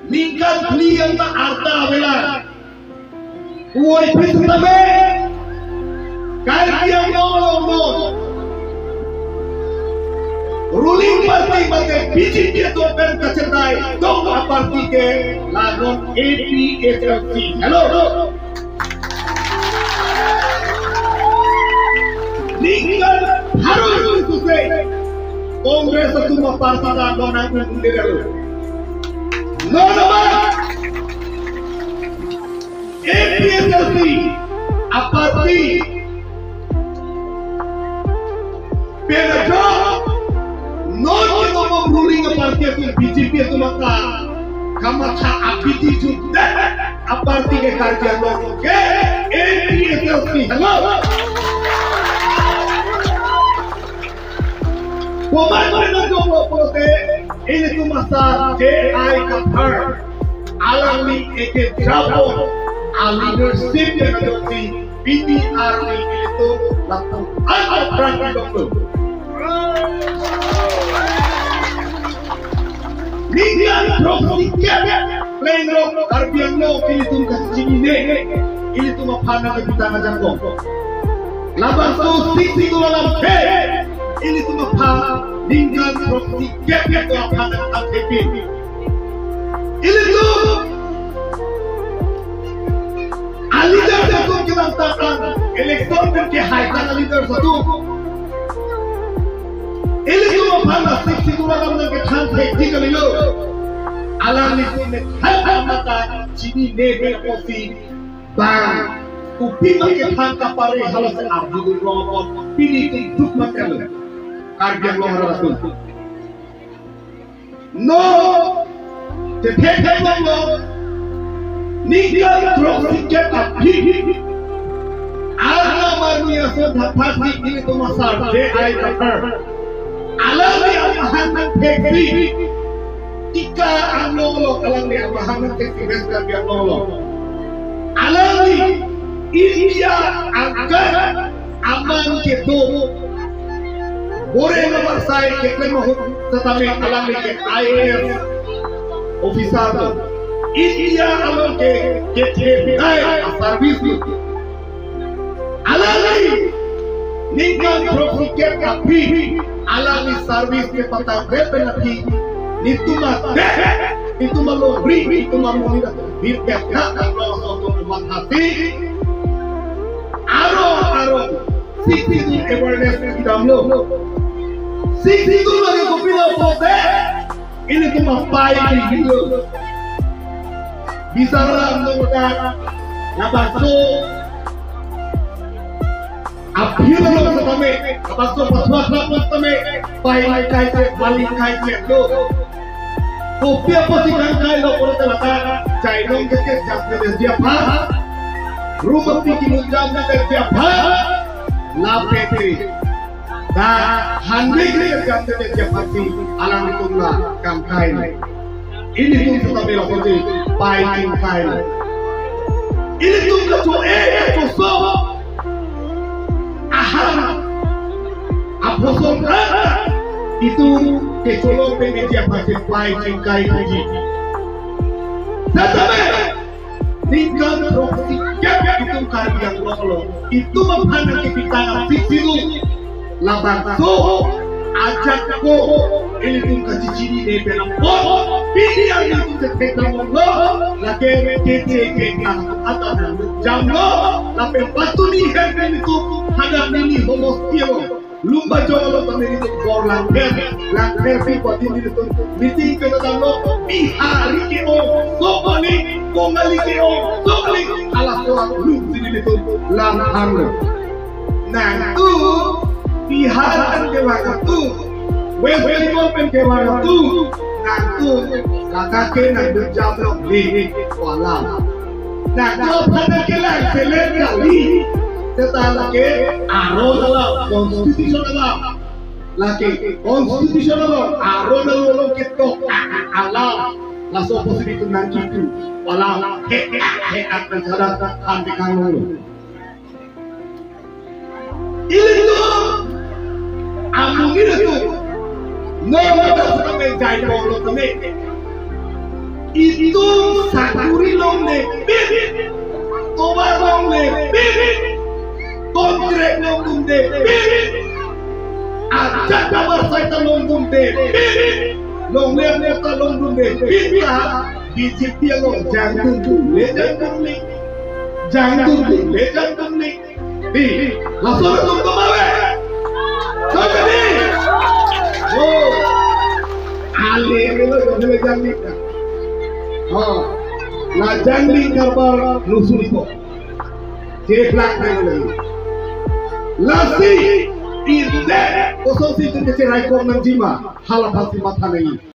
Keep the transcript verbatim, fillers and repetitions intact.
Ningkan phli an ta arta avelang. Puvoiphit tame Karbi Anglong along ruling party mate B J P atum pen kachethai tong aparty ke la non A P H L C. Hello. Ningkan pharo isi Congress atum aparty ta non nang undelo. Non amat A P H L C aparty pen ajo non kedo ruling aparty atum B J P atum aka kamatha apiti juda aparty ke Karbi Anglong ke A P H L C. Hello. Komat komat nangkok pulote ilitum asar J I Kathar alangli eke jabo a leadership yang ada di P T R ni ilitum lapu anak berang doktor. Ningkan proksi kep pleng rok Karbi Anglong ilitum kachinine, ilitum aphan nang kita ngajak kong. Labangso Sixth Schedule alam ke ilitum aphan ningkan proksi kep kep aphan nang athepin. Ilitum a leader atum kedamtang election pen kehai tang a leader atum. Ilitum aphan a Sixth Schedule alam nang kethan thek di kalilo. Alanglitum ne than mata chinine pen apotsi bang kopi ma kethan kapare hala se arju dun rong apot pini tum duk ma kalo. Karbi Anglong arat atum. No, te thek thek lo lo. Ningkan throksi kep aphi. Arnam arni ason thapasi ilitum asar J I Kathar. Alangli amahang nang theksi. Tika anglong lo, alangli amahang nang theksi, West Karbi Anglong lo. Alangli India angkat aman kedo. Bore nomor sai keklem ahut setame alangli ke I A S officer do. India along ke, ke, ke, ai, service do. Alangli ningkan throksi kep aphi, alangli service kepatang pen aphi, netum ate, netum alongri, netum amonit, bir kep na, na, na, na, na, na, hati. Aro, aro, Sixth Schedule awareness kedam lo. Sixth Schedule lake kopi lo pulote, ilitum apai kilo. Bisara nang udah, labangso aphi lo setame, labangso pathuat lo setame, pai kai ke, mali kai ke do. Kopi apotsi kangkai lo pulote lata, chainong ke ke jat ke dia pha. Rumah tinggi munjam ke dia pha. Lapen te. Da handik ke jat ke dia pha si alangtum la kangkai. Ilitum setame la pulote pai kangkai. Ilitum kecho eh kecho so. Ahan. Aphoson rata itum kecholong pen media pasi pai kangkai puji. Setame ningkan throksi kep itum Karbi Anglong lo. Itum aphan nang kepitang asik silu. Labangso ajat ko ilitum kachichinine pen apot. Pini ilitum chetek damlo. Lake kece ke nang atan nang jam lo. Lapen patuni hen pen itum hadak nini homos kilo. Lumba jong lo kami ni bor Langpher, Langpher pi pati ni tu meeting pen damlo, Bihari ke-ong, Sokali, Bongali ke-ong, Sokali, ala soak lum sini ni tu Langpher lo. Nangtum, Bihar pen kevang atum, West Bengal pen kevang atum, nangtum, kaka ke nangtum jam lo ni, walam. Nangtum aphan nangkelang selet kali. Seta lake aron alam, constitution alam. Lake constitution alam, aron alam ketok alam. Laso apotsi itum nangkipu. Walam he he ak nangsadak han tekang lo. Ilitum amonit atum. No, no, no, no, Jai polo tame. Itum sakuri longle pipit, tovar longle pipit, contract longdunde pipit, ajat kabar saita longdunde pipit, longle ta longdunde pipit, B J P along jangdunde, jangdunde, jangdunde, jangdunde. Di, laso atum kemave. Kemave di. Oh. Ale, ale, ale, jangding. Oh. La jangding karbar lusuri ko. Jeplak na lagi. Lasi, inde, kosonsi itum kecherai kong nangjima, hala pasti matha nangji.